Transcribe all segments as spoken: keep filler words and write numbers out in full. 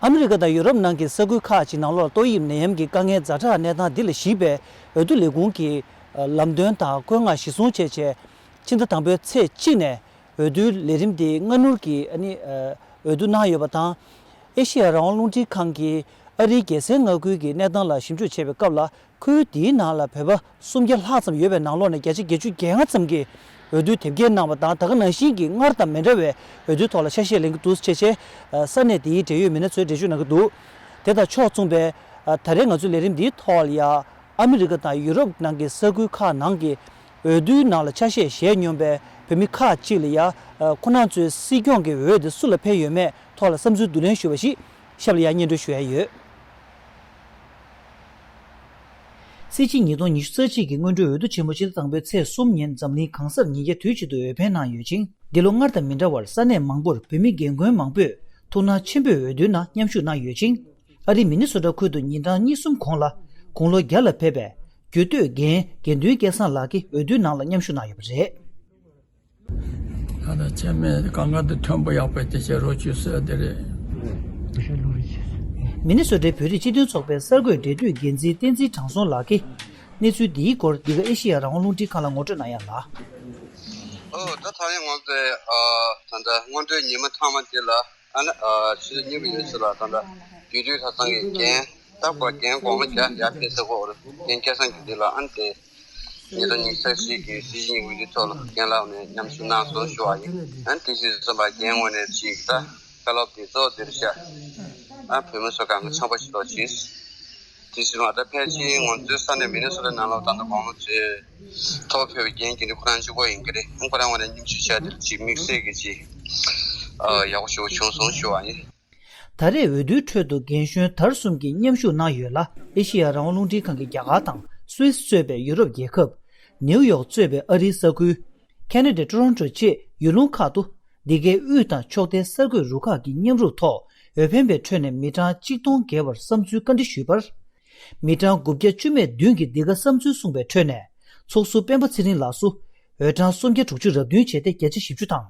ཨ་མི་རི་ཀ་དང་ཡུ་རོབ་ནང་གི་ས་ཁུལ་ཁག་ཅིག་ནང་ལོགས་ཏོག་དབྱིབས་ནད་ཡམས་ཀྱི་དཀའ་ངལ་ཛ་དྲག་གནས་སྟངས་འདི་ལ་གཞིགས་པའི་འོས་བསྡུ་ལས་ཁུངས་ཀྱིས་ལམ་སྟོན་དང་བཀོད་མངགས་གཞིར་བཟུང་བྱས་བྱས། ཕྱི་ཟླ་དང་པོའི་ཚེས་གཅིག་ནས་འོས་བསྡུའི་ལས་རིམ་འདི་སྔ་སྣུར་གྱིས་ཨ་ནི་འོས་བསྡུ་གནང་ཡོད་པ་དང་། ཨེ་ཤེ་ཡ་རང་དབང་རླུང་འཕྲིན་ཁང་གིས་ཨ་རིའི་རྒྱལ་སའི་མངའ་ཁུལ་གྱི་གནས་སྟངས་ལ་ཞིབ་འཇུག་བྱེད་པའི་སྐབས་ལ། ཁུལ་འདིའི་ནང་ལ་བོད་པ་སུམ་བརྒྱ་ལྷག་ཙམ་ཡོད་པའི་ནང་ལོགས་ནས་བརྒྱ་ཆ་བརྒྱད་ཅུ་གྱ་ལྔ་ཙམ་གྱིས་འོས་བསྡུའི་དེབ་སྐྱེལ་གནང་བ་དང་། ད་ག་ནང་བཞིན་གྱི་སྔར་དང་མི་འདྲ་བའི་འོས་བསྡུའི་ཐོག་ལ་ཆ་ཤས་ལེན་གྱི་འདུག་ཅེས་བྱས། ས་གནས་དེའི་འབྲེལ་ཡོད་མི་སྣ་ཚོས་འགྲེལ་བརྗོད་གནང་གི་འདུག་དེ་དང་ཕྱོགས་མཚུངས་པའི་ད་རེས་ང་ཚོའི་ལས་རིམ་འདིའི་ཐོག་ལ་ཡང་ཨ་མི་རི་ཀ་དང་ཡུ་རོབ་ནང་གི་ས་ཁུལ་ཁག་ནང་གི་འོས་བསྡུའི་ནང་ལ་ཆ་ཤས་བཞེས་མྱོང་པའི་བོད་མི་ཁག་ཅིག་ལ་ཡང་ཁོ་རང་ཚོའི་སྲིད་སྐྱོང་གི་འོས་དེ་སུ་ལ་ཕན་ཡོད་མེད་ཐོག་ལ་བསམ་ཚུལ་བསྡུ་ལེན་ཞུས་པ་ཞིག་ཞབས་ལ་ཡང་སྙན་སྒྲོན་ཞུ་ཡ་ཡོད། སྲིད་སྤྱི་ཉིས་སྟོང་ཉི་ཤུ་རྩ་གཅིག་གི་སྔོན་འགྲོའི་འོས་བསྡུ་ཆེན་མོ་སྤྱི་ཟླ་དང་པོའི་ཚེས་གསུམ་ཉིན་འཛམ་གླིང་གང་སར་ཉིས་བརྒྱ་དུས་གཅིག་ཏུ་འོས་འཕེན་གནང་ཡོད་ཅིང་། འདི་ལོ་སྔར་དང་མི་འདྲ་བར་ས་གནས་མང་པོར་བོད་མི་རྒན་རྒོན་མང་པོས་ཐུགས་སྣང་ཆེན་པོས་འོས་བསྡུའི་ནང་མཉམ་ཞུགས་གནང་ཡོད་ཅིང་། ཨ་རིའི་མི་ནི་སོ་ཊ་ཁུལ་དུ་ཉིན་གྲངས་གཉིས་གསུམ་གོང་ལ་དགུང་ལོ་བརྒྱ་ལ་ཕེབས་པའི་རྒྱུད་སྟོད་རྒན་དགེ་འདུན་སྐལ་བཟང་ལགས་ཀྱིས་འོས་བསྡུའི་ནང་ལ་མཉམ་ཞུགས་གནང་ཡོད་པ་རེད། ད་ལྟ་ཆེན་མོའི་གང་ག་དུ་མཐོན་པོ་ཡག་པའི་དེ་བྱས་རོགས་བྱོས་ཟེར་དེ་རེད། མི་ནི་སོ་ཊའི་བོད་རིགས་སྤྱི་མཐུན་ཚོགས་པའི་གསར་འགོད་འབྲེལ་མཐུད་འགན་འཛིན་བསྟན་འཛིན་དྲང་སྲོང་ལགས་ཀྱིས་གནས་ཚུལ་འདིའི་སྐོར་འདི་ག་ཨེ་ཤེ་ཡ་རང་དབང་རླུང་འཕྲིན་ཁང་ལ་ངོ་སྤྲོད་གནང་ཡ་ལ། ཨོ་ད་ཐ་ཡང་ང་ཚོས་ད་ལྟ་སྔོན་འགྲོའི་ཉི་མ་ཐ་མ་དེ་ལ་ཨ་ནི་ཕྱི་ཟླ་གཉིས་པའི་ཡོལ་ཚེས་ལ་ད་ལྟ་རྒྱུད་སྟོད་གྲྭ་ཚང་གི་རྒན་ད་བར་རྒན་དགུང་ལོ་བརྒྱ་ཡར་ཕེབས་ས་གོ་རྒན་སྐལ་བཟང་གི་འདི་ལ་ཨ་ནི་དེ། ཉིས་སྟོང་ཉི་ཤུ་རྩ་གཅིག་གི་སྲིད་སྤྱི་འོས་བསྡུའི་ཐོག་ལ་རྒན་ལགས་ནས་མཉམ་ཞུགས་གནང་སོང་ཞུ་བ་ཡིན། ཨ་ནི་དེ་བཞིན་བསམ་པ་རྒན་ངོས་ནས་ཅིག་ད་བཀའ་སློབ་དེ་གཙོ་བོ་དེར་བཞག་ཨ་བོད་མི་ཚོ་གང་ག་ཚང་པ་ཞིག་ཐོག་ཅིག་དེ་བཞིན་མ་ད་ཕལ་ཆེར་ང་ཚོའི་ས་གནས་མི་ནི་སོ་ཊ་ནང་ལོགས་ད་ལྟ་དགུང་ལོ་ཚོའི་ཐོག་ཕེབས་པའི་རྒན་གྱི་འདི་ཁོ་རང་གཅིག་པོ་ཡིན་གྱི་རེད། ཁོ་རང་ངོས་ནས་མཉམ་ཞུགས་བྱས་དེར་ཅིག་དམིགས་བསལ་གྱི་ཅིག་ཡག་པོ་ཞིག་བྱུང་སོང་ཞུ་བ་ཡིན། ད་རེས་འོས་བསྡུའི་ཁྲོད་དུ་རྒན་གཞོན་དར་གསུམ་གྱིས་མཉམ་ཞུགས་གནང་ཡོད་ལ། ཨེ་ཤེ་ཡ་རང་དབང་རླུང་འཕྲིན་ཁང་གིས་རྒྱ་གར་དང་སུད་སི་གཙོས་པའི་ཡུ་རོབ་རྒྱལ་ཁབ། ནེའུ་ཡོག་གཙོས་པའི་ཨ་རིའི་ས་ཁུལ། ཁེ་ན་ཌའི་ཊོ་རོན་ཊོ་བཅས་ཡུལ་ལུང་ཁག་ཏུ། འདི་གའི་དབུས་དང་ཕྱོགས་མཐའི་གསར་འགོད་རུ་ཁག་གི་མཉམ་རུབ་ཐོག་འོས་འཕེན་པའི་ཁྲོད་ནས་མི་གྲངས་གཅིག་སྟོང་བརྒལ་བར་བསམ་ཚུལ་བཀའ་འདྲི་ཞུས་པར། མི་གྲངས་དགུ་བརྒྱ་བཅུ་མེད་བདུན་གྱིས་འདི་ག་བསམ་ཚུལ་གསུངས་པའི་ཁྲོད་ནས། ཚོགས་ཟུར་སྤེན་པ་ཚེ་རིང་ལགས་སུ། འོས་གྲངས་སུམ་བརྒྱ་དྲུག་ཅུ་རེ་བདུན་བྱས་ཏེ་བརྒྱ་ཆ་བཞི་བཅུ་དང་།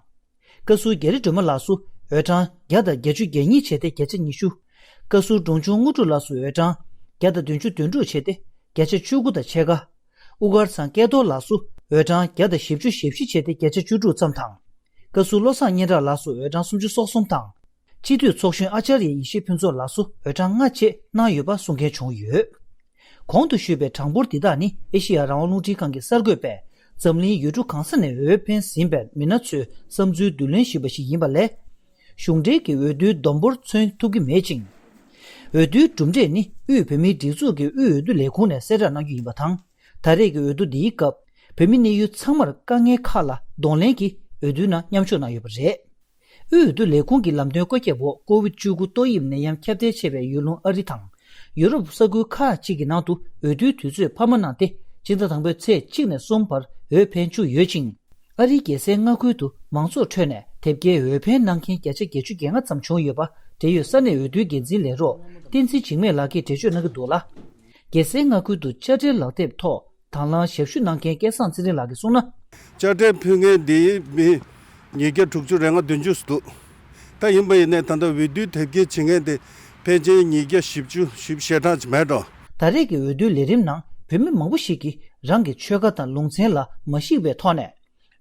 བཀའ་ཟུར་རྒྱ་རི་སྒྲོལ་མ་ལགས་སུ་འོས་གྲངས་བརྒྱ་དང་བརྒྱད་ཅུ་གྱ་གཉིས་བྱས་ཏེ་བརྒྱ་ཆ་ཉི་ཤུ། བཀའ་ཟུར་འབྲོང་ཆུང་དངོས་གྲུབ་ལགས་སུ་འོས་གྲངས་བརྒྱ་དང་བདུན་ཅུ་དོན་དྲུག་བྱས་ཏེ་བརྒྱ་ཆ་བཅུ་དགུ་དང་ཕྱེད་ཀ། དབུ་དཀར་ཚང་སྐལ་རྡོར་ལགས་སུ་འོས་གྲངས་བརྒྱ་དང་བཞི་བཅུ་ཞེ་བཞི་བྱས་ཏེ་བརྒྱ་ཆ་བཅུ་དྲུག་ཙམ་དང་། བཀའ་ཟུར་བློ་བཟང་སྙན་གྲགས་ལགས་སུ་འོས་གྲངས་སུམ་ཅུ་སོ་གསུམ་དང་། སྤྱི་འཐུས་ཚོགས་གཞོན་ཨ་ཅཱརྱ་ཡེ་ཤེས་ཕུན་ཚོགས་ལགས་སུ་འོས་གྲངས་ལྔ་བཅས་གནང་ཡོད་པ་གསུང་མཁན་བྱུང་ཡོད། གོང་དུ་ཞུས་པའི་གྲངས་འབོར་འདི་དག་ནི་ཨེ་ཤེ་ཡ་རང་དབང་རླུང་འཕྲིན་ཁང་གི་གསར་འགོད་པས་འཛམ་གླིང་ཡུལ་གྲུ་གང་ས་ནས་འོས་འཕེན་ཟིན་པའི་མི་སྣ་ཚོའི་བསམ་ཚུལ་བསྡུ་ལེན་ཞུས་པ་ཞིག་ཡིན་པ་ལས། གཞུང་འབྲེལ་གྱི་འོས་བསྡུའི་བསྡོམས་འབོར་མཚོན་ཐུབ་ཀྱི་མེད་ཅིང་། འོས་བསྡུའི་གྲུབ་འབྲས་ནི་དབུས་བོད་མིའི་སྒྲིག་འཛུགས་ཀྱི་དབུས་འོས་བསྡུ་ལས་ཁུངས་ནས་གསལ་བསྒྲགས་གནང་རྒྱུ་ཡིན་པ་དང་། ད་རེས་ཀྱི་འོས་བསྡུ་འདིའི་སྐབས་བོད་མི་གནས་ཡུལ་ཚང་མར་དཀའ་ངལ་ཁག་ལ་གདོང་ལེན་གྱིས་འོས་བསྡུའི་ནང་མཉམ་ཞུགས་གནང་ཡོད་པ་རེད། དབུས་འོས་བསྡུ་ལས་ཁུངས་ཀྱི་ལམ་སྟོན་བཀོད་ཁྱབ་འོག་ཀོ་ཝིཌ་བཅུ་དགུ་ཏོག་དབྱིབས་ནད་ཡམས་ཁྱབ་གདལ་ཆེ་བའི་ཡུལ་ལུང་ཨ་རི་དང་ཡུ་རོབ་ས་ཁུལ་ཁག་ཅིག་གི་ནང་དུ་འོས་བསྡུའི་དུས་ཚོད་འཕར་མ་གནང་སྟེ། སྤྱི་ཟླ་དང་པོའི་ཚེས་གཅིག་ནས་གསུམ་བར་འོས་འཕེན་བཅུག་ཡོད་ཅིང་། ཨ་རིའི་རྒྱལ་སའི་མངའ་ཁུལ་དུ་མང་ཚོགས་ཁྲོད་ནས་དེབ་སྐྱེལ་འོས་འཕེན་གནང་མཁན་བརྒྱ་ཆ་བརྒྱད་ཅུ་གྱ་ལྔ་ཙམ་བྱུང་ཡོད་པ། འབྲེལ་ཡོད་ས་གནས་འོས་བསྡུའི་འགན་འཛིན་ལས་རོགས་བསྟན་འཛིན་འཇིགས་མེད་ལགས་ཀྱིས་འགྲེལ་བརྗོད་གནང་གི་འདུག་ལ། རྒྱལ་སའི་མངའ་ཁུལ་དུ་དཔྱ་ཁྲལ་ལག་དེབ་ཐོག་དང་བླངས་ཞབས་ཞུ་གནང་མཁན་སྐལ་བཟང་ཚེ་རིང་ལགས་ཀྱིས་གསུངས་ན། དཔྱ་ཁྲལ་ཕུལ་མཁན་འདིའི་མི་ཉིས་བརྒྱ་དྲུག་ཅུ་རེ་ལྔ་བདུན་ཅུ་འདུག་ད་ཡིན་པ་ཡིན་ནའི་ད་ལྟ་འོས་བསྡུའི་དེབ་སྐྱེལ་བྱེད་མཁན་དེ་ཕལ་ཆེར་ཉིས་བརྒྱ་བཞི་བཅུ་བཞི་བཅུ་ཞེ་གྲངས་ཅིག་མེད་འགྲོ། ད་རེས་ཀྱི་འོས་བསྡུའི་ལས་རིམ་ནང་བོད་མི་མང་པོ་ཞིག་གིས་རང་གི་ཆོལ་ཁ་དང་ལུང་ཚན་ལ་མ་གཞིགས་པའི་ཐོག་ནས།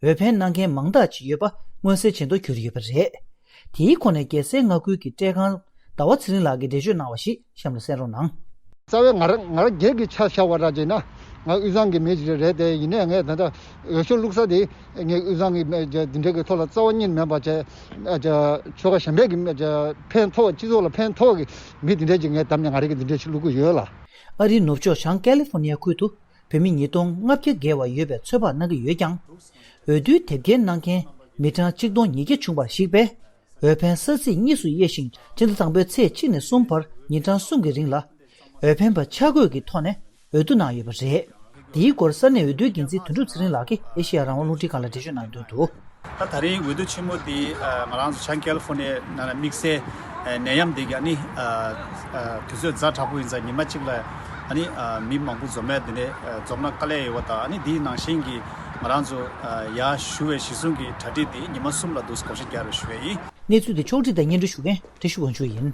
འོས་འཕེན་གནང་མཁན་མང་དག་ཅིག་ཡོད་པ་མངོན་གསལ་ཇེ་མཐོར་གྱུར་ཡོད་པ་རེད། དེའི་ཁོངས་ནས་རྒྱལ་སའི་མངའ་ཁུལ་གྱི་བཀྲས་ཁང་ཟླ་བ་ཚེ་རིང་ལགས་ཀྱིས་འགྲེལ་བརྗོད་གནང་བ་ཞིག་གཤམ་ལ་གསན་རོགས་གནང་། རྩ་བའི་ང་རང་ང་རང་སྒེར་གྱི་ཆ་བཞག་པ་འདྲ་བྱས་ན། ང་དབུས་གཙང་གི་མི་ཞིག་རེད་དེ། ཡིན་ནའི་ངས་ད་ལྟ་འོས་ཤོག་བླུགས་ས་དེ་ངས་དབུས་གཙང་གི་མི་འདི་འདྲའི་གི་ཐོག་ལ་རྩ་བ་ཉིད་མིན་པ་བྱས། ཆོལ་ཁ་གཞན་པའི་གི་མི་ཕན་ཐོགས། སྤྱི་ཚོགས་ལ་ཕན་ཐོགས་ཀྱི་མི་འདི་འདྲའི་ཅིག་ངས་བདམས་ནས་ང་རང་གི་འདི་འདྲའི་ཞིག་བླུགས་ཀྱི་ཡོད་ལ། ཨ་རིའི་ནུབ་ཕྱོགས་བྱང་ཀ་ལི་ཧྥོ་ནི་ཡ་ཁུལ་དུ། བོད་མི་ཉིས་སྟོང་ལྔ་བརྒྱ་བརྒལ་བ་ཡོད་པའི་ཚོད་དཔག་གནང་གི་ཡོད་ཀྱང་། འོས་བསྡུའི་དེབ་སྐྱེལ་གནང་མཁན་མི་གྲངས་གཅིག་སྟོང་ཉིས་བརྒྱ་བྱུང་བར་གཞིགས་པས། འོས་འཕེན་ས་ཚིགས་གཉིས་སུ་དབྱེ་ཞིང་། སྤྱི་ཟླ་དང་པོའི་ཚེས་གཅིག་ནས་གསུམ་བར་ཉིན་གྲངས་གསུམ་གྱི་རིང་ལ། འོས་འཕེན་པ་ཆ་བགོས་ཀྱི་ཐོག་ནས་འོས་བསྡུ་གནང་ཡོད་པ་རེད། འདིའི་སྐོར་ས་གནས་འོས་བསྡུའི་འགན་འཛིན་དོན་གྲུབ་ཚེ་རིང་ལགས་ཀྱིས་ཨེ་ཤེ་ཡ་རང་དབང་རླུང་འཕྲིན་ཁང་ལ་འགྲེལ་བརྗོད་གནང་དོན་དུ། ད་ད་རིང་འོས་བསྡུ་ཆེན་མོ་འདི་ང་རང་ཚོ་བྱང་ཀེ་ལི་ཧྥོ་ནི་ཡ་ནང་ལ་དམིགས་བསལ་ནད་ཡམས་འདི་ག་ནི་དུས་ཚོད་ཛ་དྲག་པོ་ཡིན་ཙང་ཉི་མ་གཅིག་ལ་ཨ་ནི་མི་མང་པོ་འཛོམས་ཡ་འདི་ནས་འཛོམས་ན་དཀའ་ལས་ཡོད་པ་དང་། ཨ་ནི་འདིའི་ནང་བཞིན་གྱི་ང་རང་ཚོ་ཡར་ཞུ་བའི་གཞི་བཟུང་གི་གྲ་སྒྲིག་འདི་ཉི་མ་གསུམ་ལ་འདུག་སེ་བགོ་བཤའ་རྒྱག་རོགས་ཞུ་བ་ཡིན། གནས་ཚུལ་འདི་ཕྱོགས་སྒྲིག་དང་སྙན་སྒྲོན་ཞུ་མཁན་བཀྲ་ཤིས་དབང་ཕྱུག་ཡིན།